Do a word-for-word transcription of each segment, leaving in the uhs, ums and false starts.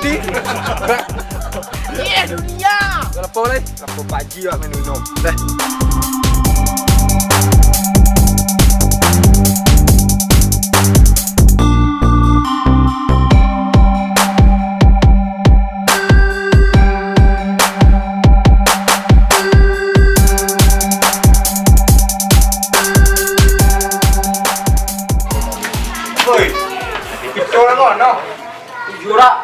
Iya, dunia. Lapau lai. Lapau Pak Ji awak main Uno. Dah. Oi, itu orang kono. Jurak.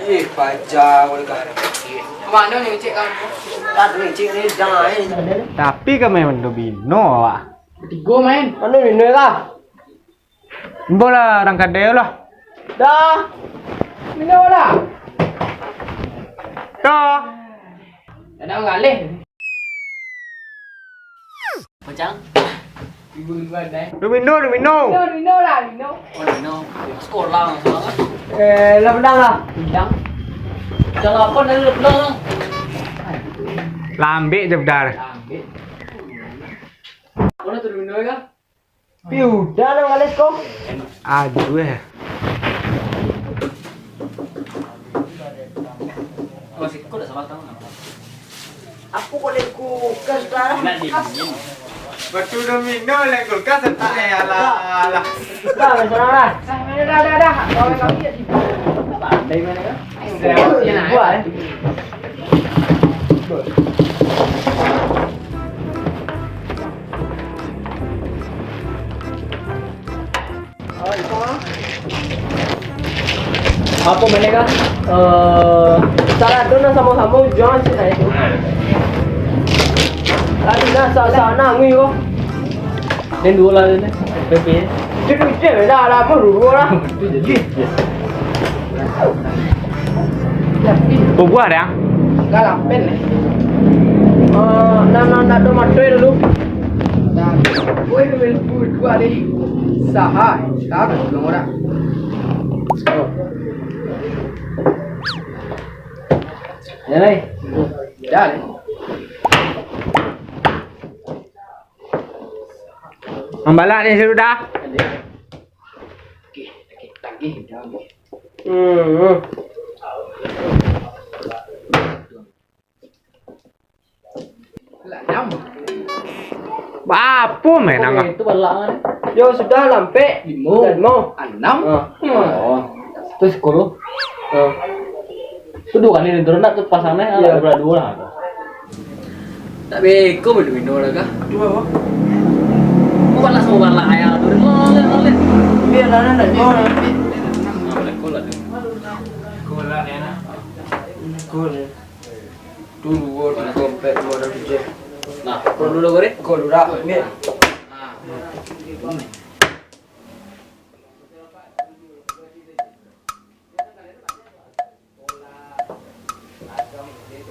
Ih, paja kau ni kah. Mano ni, Cik, kau? Tak ada, Cik, ni jangan, eh. Tapi kau main domino, awak. Batigo main. Mano domino kah? Ambo lah, urang kadai lah. Dah. Domino lah. Dah. Dah nak mangalih. Macam? Ibu dua dai. Domino, domino. Domino, domino lah, domino. Oh, domino. Sekolah langsung kan? Eh, lah pedang lah. Pedang. Pedang apa dah, lah pedang lah. Lambek je pedang. Lambek. Mana tu domino kah? Pi udah nang galeh ko. Aduh, eh. Aku kok lihat kulkas dah. Batu domino lihat kulkas tak, eh, alah, alah. Dah, dah, dah. Dah, dah, dah. Kawan kami ya, sibuk. Pandai mana, kan? Buat, eh. Apo bana kah? Eh, salah tu nah, samo-samo juo sih nah itu. Tadi nah sa-, sa-, nangih ko. Den duo lah den. P P. Dia duit dia lah, lah, apa dulu lah. Bubuah dah. Enggak lah, pen ni. Eh, nah, nah, nak do mato dulu. Nah, gue dulu dua deh. Saha, saha belum orang. Ya, lai. Ya, lai. Mambalak ni sudah. Hmm. Lah, enam. Apo main angah? Itu balak kan. Yo, sudah lah, ampek. Limo. Sudah limo. Enam. Ah. Hmm. Oh. Terus sepuluh. Ah. Itu duo kali nih, turun nak tu pasangnya, iyo, berat duo lah. Tak beko, boleh minum lah kah? Dua apa? Kau balak samo balak ayah tu. Loleh, loleh. Biar lah, nak jual nanti. Nah, boleh kau lah tu. Kau lah, ya, nak. Kau lah. Dulu, dulu, kompet, dulu ada kerja. Nah, kalau dulu, goreng? Kau dulu dah, ambil. Nah.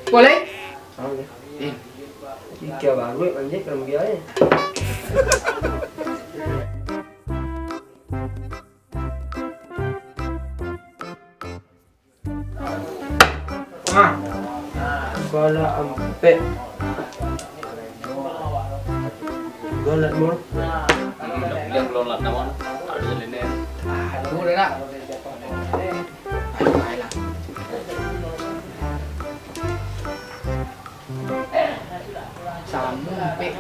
Boleh? Eh. Tiga baru, anjing, kalau dia, eh. Nah. Kuala ampek. Kuala mur. Yang belum lah, nama? Ada lene. Aduh, dah nak. Sama, ampek.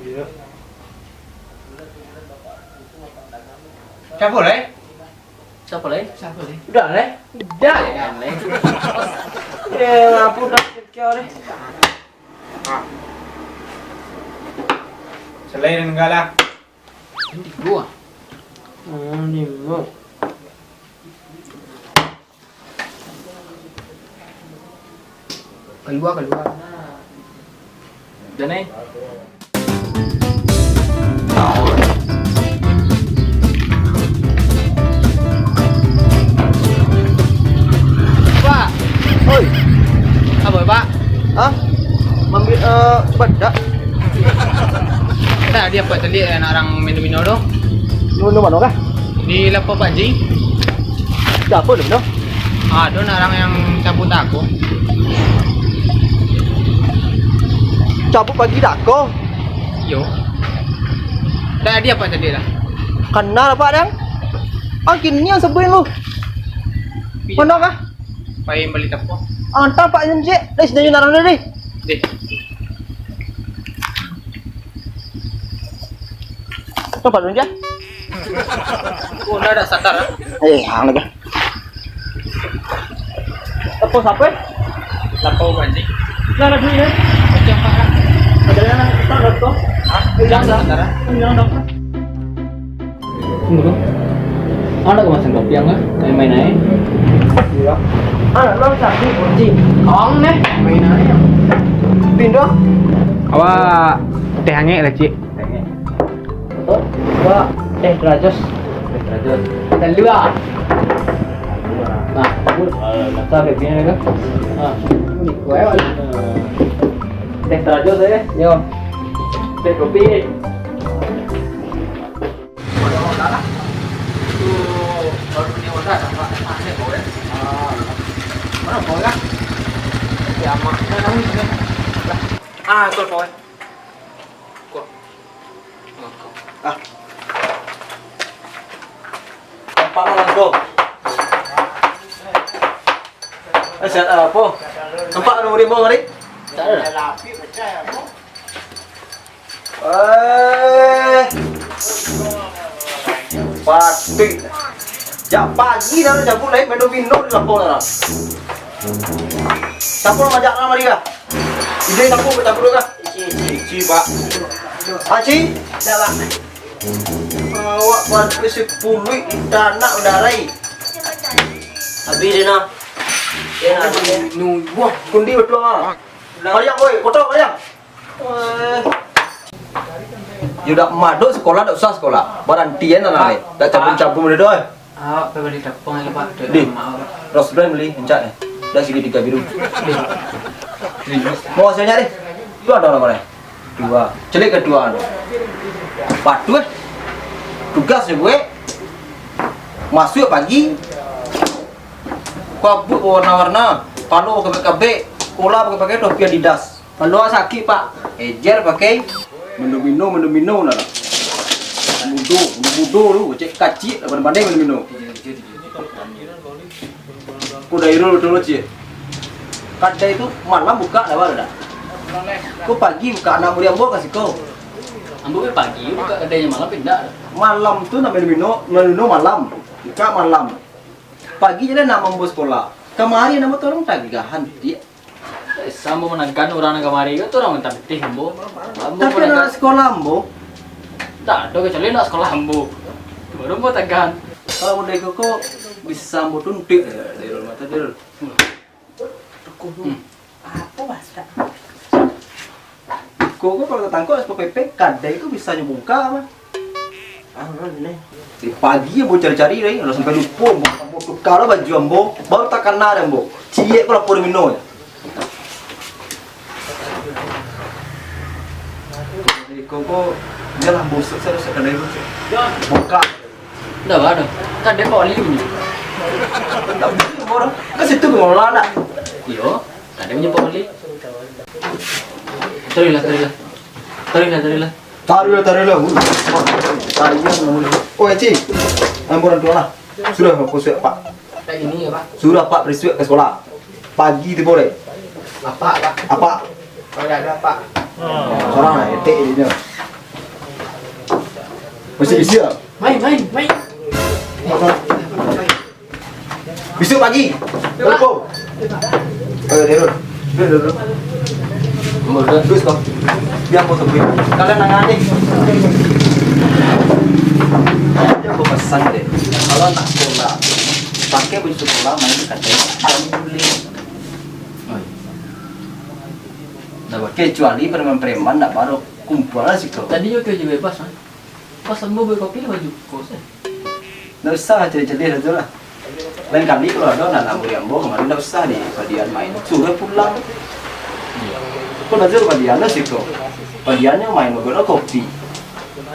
Iya. Siapa, Leh? Siapa, Leh? Siapa, Leh? Udah, Leh. Udah, Leh. Udah, Leh. Eh, aku udah kerja, Leh. Ah. Selain enggak lah. Ini gua. Hmm, ini mau. Kalua, kalua. Jan ai. Pak. Oi. Apa, Pak? Hah? Mambi-, eh, bandak? Tadi apak caliak anak urang main domino tu. Domino mano kah? Di lapau Pak Ji. Siapa domino? Ado nak urang yang cabut tako. Cabut pagi tako? Iyo. Tadi apak caliak lah. Kenal apak, Dang? Ah, kini yang sebelum lu. Mano kah? Pai bali tapuang. Anta pak nyen cik, deh sini nyo narang deh. Deh. Tapuang dulu ya. Oh, dah, dah sadar, ah. Eh, ang dah. Tapuang siapa? Lapau banjir. Dah, dah, dulu ya. Macam apa, ah? Ada yang nak kita, dah, tu. Hah? Eh, jangan, dah. Sadar, ah. Jangan, dah. Tunggu tu. Anak kau masang kopi ang lah. Main-main aja. Iya. Anak lo sakit, kunci. Ang neh, main aja. Pindah. Awak teh hangat lah, cik. Teh hangat. Betul? Awak teh terajos. Teh terajos. Teh luar. Nah, bagus. Ah, rasa kopinya dah. Ah, ini kue, Wan. Teh terajos, eh. Yo. Teh kopi. Ah, betul, Pak. Kok? Ah. Nampak lah, Bro. Eh, siap, ah, apo? Nampak anu rimbo tadi? Tak ada. Eh. Patuik. Jak pagi dah cabut lai, main domino di lapau dah. Siapa nak ajak nak mari kah? Ide siapa nak cabut kah? Ici, Ici. Ici, Pak. Aci? Dah, Pak. Awak bantu si puluik tanak udah rai. Habis dia nah. Dia nah. Nu, wah, kundi betul ah. Mariam, woi, kotor, Mariam. Wah. Yo dak madok sekolah, dak usah sekolah. Baranti an lah, dak cabun-cabun dia doh. Awak pai bali tapuang aja, Pak. Dih, Rosbrand beli, encak eh. Dah sigi tiga biru. Mau hasilnya deh. Dua dolar mana? Dua. Celik kedua. Patuh eh. Tugas je buek. Masuk pagi. Kabut warna-warna. Palo kabek-kabek. Kola pakai-pakai topi Adidas. Palo sakik, Pak. Ejer pakai. Minum-minum, minum-minum lah. Mudo, mudo tu, cek kacik lah, pandai-pandai minum-minum. Ko Dairul betul, cik. Kadai tu malam buka dah, baru dah. Ko pagi buka, anak murid ambo ka siko. Ambo pagi buka kadainyo, malam pindah. Malam tu nak minum-minum, minum-minum malam. Buka malam. Pagi je dah nak mambawa sekolah. Kamari nak motor tagahan, cik. Eh, samo managan urang nan kamari ko tu urang mantah pitih ambo. Ambo tapi managan anak sekolah ambo. Tak ado kecuali anak sekolah ambo. Baru ambo tagan. Kalau model iko ko bisa ambo tuntuik dari rumah tadi. Hmm. Apo masak? Iko ko kalau tatangkok S P P P, kadai ko bisa nyo bongka mah. Ah, nah, ni. Dari pagi ambo cari-cari, dah, lah sampai lupo ambo, ambo tuka lah baju ambo, baru takana dek ambo. Ciek ko lapor mino. Iko ko, bialah busuk sajo, sakadai busuk. Bongka. Ndak baa doh. Kan den Pak Wali punyo. Ndak punyo, boro. Ka situ ngolah ndak? Iyo, kan den punyo Pak Wali. Taruihlah, taruihlah. Taruihlah, taruihlah. Taruihlah, taruihlah. Uh. Taruihlah, taruihlah. Oh, Eci. Ambo urang tuo lah. Sudah, aku sudah, Pak. Kayak gini ya, Pak? Sudah, Pak, perisuak ka sekolah. Pagi tu boleh. Apa, Pak? Apa? Kalau ada, Pak. Sorang lah, etek dia. Masih bisa? Main, main, main. Besok pagi. Telepon. Eh, Derun. Derun, Derun. Terus, Bang. Biar aku tungguin. Kalian nangah ni. Dia aku pesan deh. Kalau nak sekolah, pakai baju sekolah, main di kandang. Jangan boleh. Kecuali preman-preman nak baru kumpul lah situ. Tadi yo kerja bebas, kan? Pas ambo beli kopi lah baju kos, eh. Ndak usah lah cari-cari lah tu lah. Lain kali kalau ada anak-anak murid ambo kemarin, ndak usah di padian main. Suruh pulang. Kok ndak suruh padian lah siko. Padiannyo main, bawa kopi.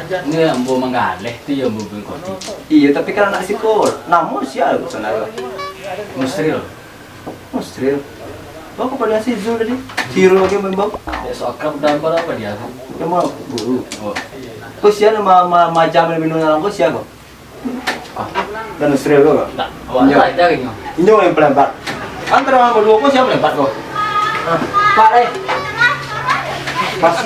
Ini ambo manggaleh tu yo ambo beli kopi. Iya, tapi kan anak siko. Namun sial saudara. Musril. Musril. Bawa kopi padian si Zul tadi. Si Zul lagi main bau. Ya, so akrab dalam pada apa dia? Dia mau guru. Oh. Kau siapa ma, ma, majam yang minum dalam kau siapa? Dan Nusril tu, Pak. Inyo. Inyo yang paling hebat. Antaro ambo duo ko, sia paling hebat ko? Pak, eh. Pas.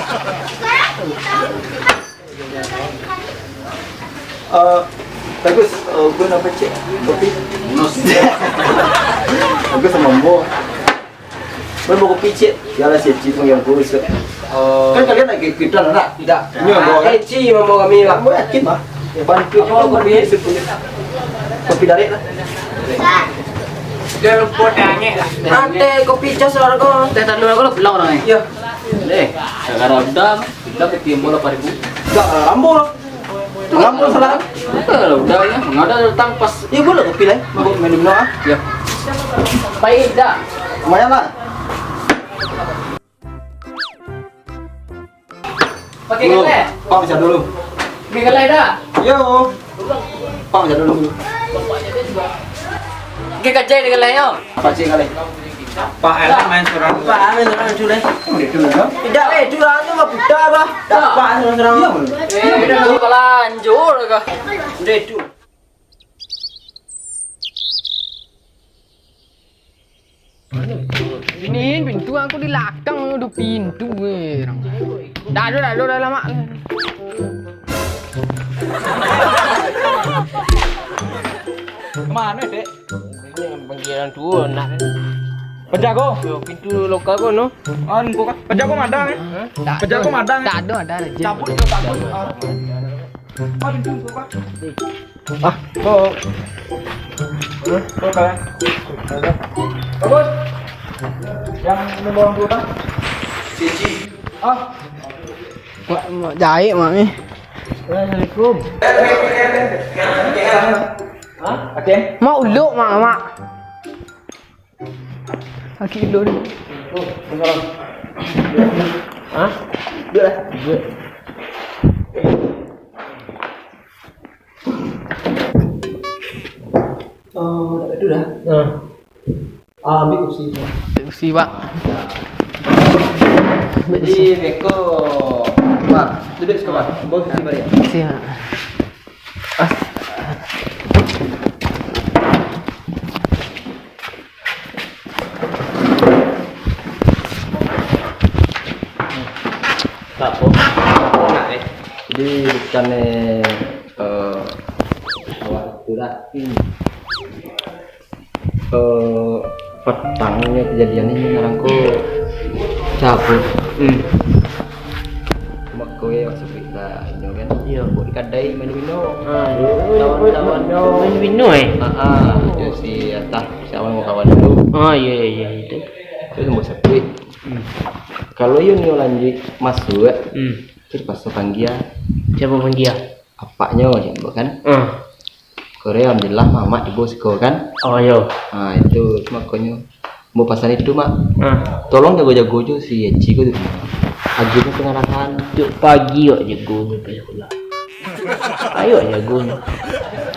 Eh, bagus, eh, gue napa, Cik? Kopi? Nus. Bagus samo ambo. Gue mau kopi, Cik. Yalah, si Cik tu yang kurus tu. Oh. Kan kalian lagi ikutan, nak? Tidak. Ini yang bawa, kan? Eh, Cik, yang bawa kami, Pak. Ambo yakin, Pak. Bantu apa juga kopi? Kopi darek lah. Jangan lupa teh angek lah. Teh kopi cas lah, kok. Teh tandu aku lah pulang orang ni. Iya. Eh, gara-gara udah, udah ketimbul apa ribu? Enggak, ambo lah. Ambo salah. Eh, udah ya, mangada datang pas. Iya, boleh kopi lah. Mau minum lah. Ya. Baik dah. Lumayan lah. Pakai. Dulu. Gelai. Pak, bisa dulu. Pakai gelai dah. Yo. Pak, bisa dulu. Pakai kacai dengan gelai yo. Pakai gelai. Pak, enak main surang. Pak, main surang dulu, eh. Oh, dia dulu, no? Tidak, eh, curang tu mah putar, bah. Tak, Pak, surang-surang. Iya, betul. Eh, udah, udah, lanjut lah, kah. Udah itu. Ini pintu aku di lakang, ada pintu, eh. Dah, dah, dah, dah, dah, lama. Kemana, Dek? Ini panggilan tuo nak. Penjago. Yo, pintu lokal ko, no. Anu ko kah? Penjago madang, eh? Hah? Penjago madang, eh? Tak ada, ada, ada. Cabut, cabut. Ah. Ah, pintu ko kah? Ah, ko. Hah? Ko kah? Bagus. Yang ini bawang dulu, kah? Cici. Ah. Mak, mak jahit, mak ni. Assalamualaikum. Hah? Oke. Mak uluk, mak, mak. Kaki dulu ni. Oh, salam. Hah? Duduk lah. Duduk. Oh, tak ada tu dah. Nah. Ah, ambil kursi. Ambil kursi, Pak. Jadi, beko. Pak, duduk siko, Pak. Bawa kursi balik. Kursi, Pak. Ah. Tak apa. Nak, eh. Jadi, bukan, eh, eh, awak tu dah. Hmm. Eh, patangnyo kejadian ini ngarang ko cabut. Hmm. Mako yo, sabik lah inyo kan. Iyo. Buek di kadai main domino. Ah, iyo. Lawan-lawan main domino, eh? Ah, ah, yo si Atah, si Awan mau kawan dulu. Ah, iyo, iyo, iyo, itu. Terus buek sabik. Hmm. Kalau yo nio lanjut masuk, hmm, terpaksa panggil. Siapa panggil? Apaknyo, cak ambo kan. Ah. Kore, alhamdulillah, mamak tibo siko kan. Oh, iyo. Ha, itu, makonyo ambo pasan itu, Mak. Ah. Tolong jago-jago jo si Eci ko tu. Agiahnyo pangarahan. Tiok pagi awak jago nyo pai sakolah. Ayo jago nyo.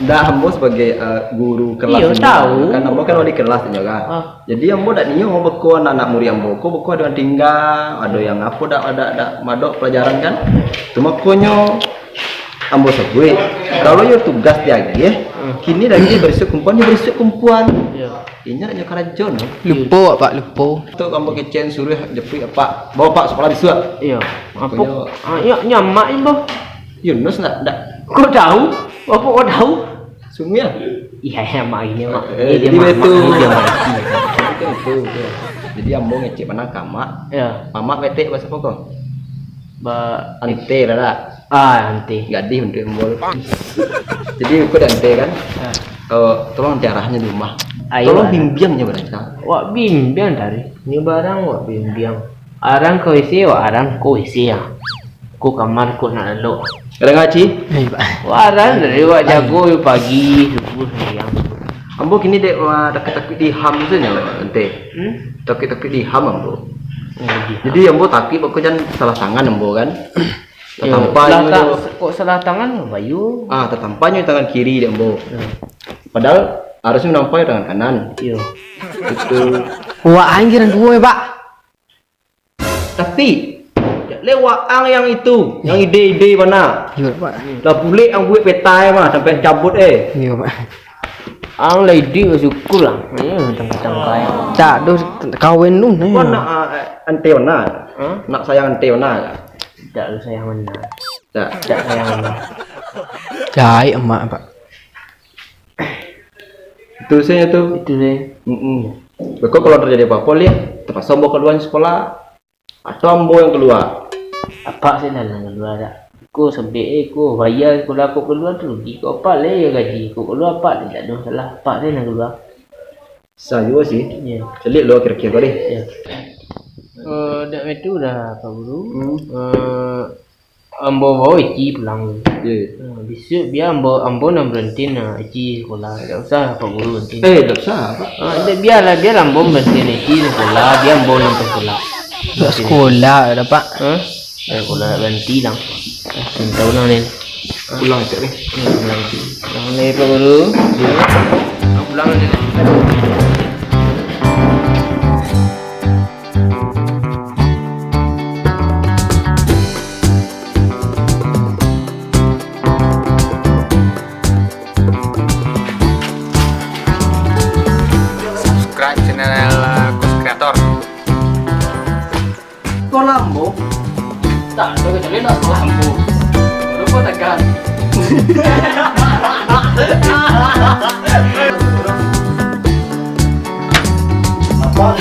Ndak, ambo sabagai, eh, guru kelas. Iyo, tahu. Kan ambo kan wali kelas nyo kan. Ah. Jadi, ambo dak nio beko anak-anak murid ambo ko, beko ado yang tingga, ado yang apo dak, dak, dak madok pelajaran kan. Tu makonyo ambo sabuik, kalau yo tugas diagiah, hmm, kini lagi barisuak kumpulan, yo barisuak kumpulan. Iyo. Inyo dak nio karajo no. Lupo awak, Pak, lupo. Tu ambo kecekan suruah japuik apak. Bawa apak sakolah bisuak. Iyo. Apo? Makonyo, ah, iyo, nyamak ni, Bah. Yunus ndak, ndak. Kok tahu? Apo kok tahu? Sungguah? Iya, iya, mak ini, mak. Eh, jadi betul. Jadi ambo ngecek panang ka mak. Iya. Mamak betek bahasa apa ko? Ba- Ante lah, dak? Ah, ante. Gadih untuk ambo. Jadi, ukur ante kan? Ah. Eh, tolong ante arahnyo di rumah. Ayo, tolong lah. Bimbiang nyo barangkal. Wak bimbiang tadi. Ni barang wak bimbiang. Arang ka WC, wak arang ka WC ah. Ko kamar ko nak lalok. Kadang ngaci? Eh, Pak. Wak arang dari wak jago pagi, subuh, siang. Ambo kini dek, wah, takuik-takuik diham tu nyo, ante. Hmm? Takuik-takuik diham ambo. Oh, diham. Jadi ambo takuik bako jan salah tangan ambo kan. Tatampa nyo. Kok salah tangan, bayu. Ah, tatampa nyo tangan kiri dek ambo. Hmm. Padahal harusnyo nampai tangan kanan. Iyo. Itu. Wak anjir duo, Pak. Tapi, dak Lewat ang yang itu, yang ide-ide bana. Iyo, Pak. Lah bulek ang buek peta e mah, sampai cabut e. Iyo, Pak. Ang lah ide, syukur lah. Iyo, tangkai-tangkai. Cak doh kawin tu, nah. Kau nak, ah, ante bana? Hah? Nak sayang ante bana? Tidak lu sayang bana. Tak. Tidak sayang bana. Cai emak, Pak. Itu saja tu. Itu saja. Mm-mm. Beko kalau terjadi apa-apa, lihat, terpaksa ambo keluar sekolah. Atau ambo yang keluar? Apak sajo lah nan keluar, dak? Ko sabek e, ko bayar sekolah ko keluar tu, rugi ko apak lai, yo gaji ko keluar, apak tu dak ado masalah, apak sajo nan keluar. Sa juo sih. Iyo. Caliak lo kiro-kiro ko deh. Iyo. Eh, dak itu dah, Pak Guru. Hmm. Eh, ambo bawa Eci pulang. Iyo. Eh, bisuak bia ambo, ambo nan baranti, nah, Eci sekolah. Dak usah Pak Guru baranti. Eh, dak usah, Pak. Ah, dak, bialah, bialah ambo baranti Eci sekolah, bia ambo nan sekolah. Dak sekolah dah, Pak. Hah? Eh, sekolah dak baranti lah. Eh, minta pulang ni. Pulang cak ni. Hmm, pulang. Pulang ni, Pak Guru. Ah, pulang ni. Subscribe channel Kus Creator. Kau lambo? Tak, kau kecuali nak lambo. Lupa tekan. Apa?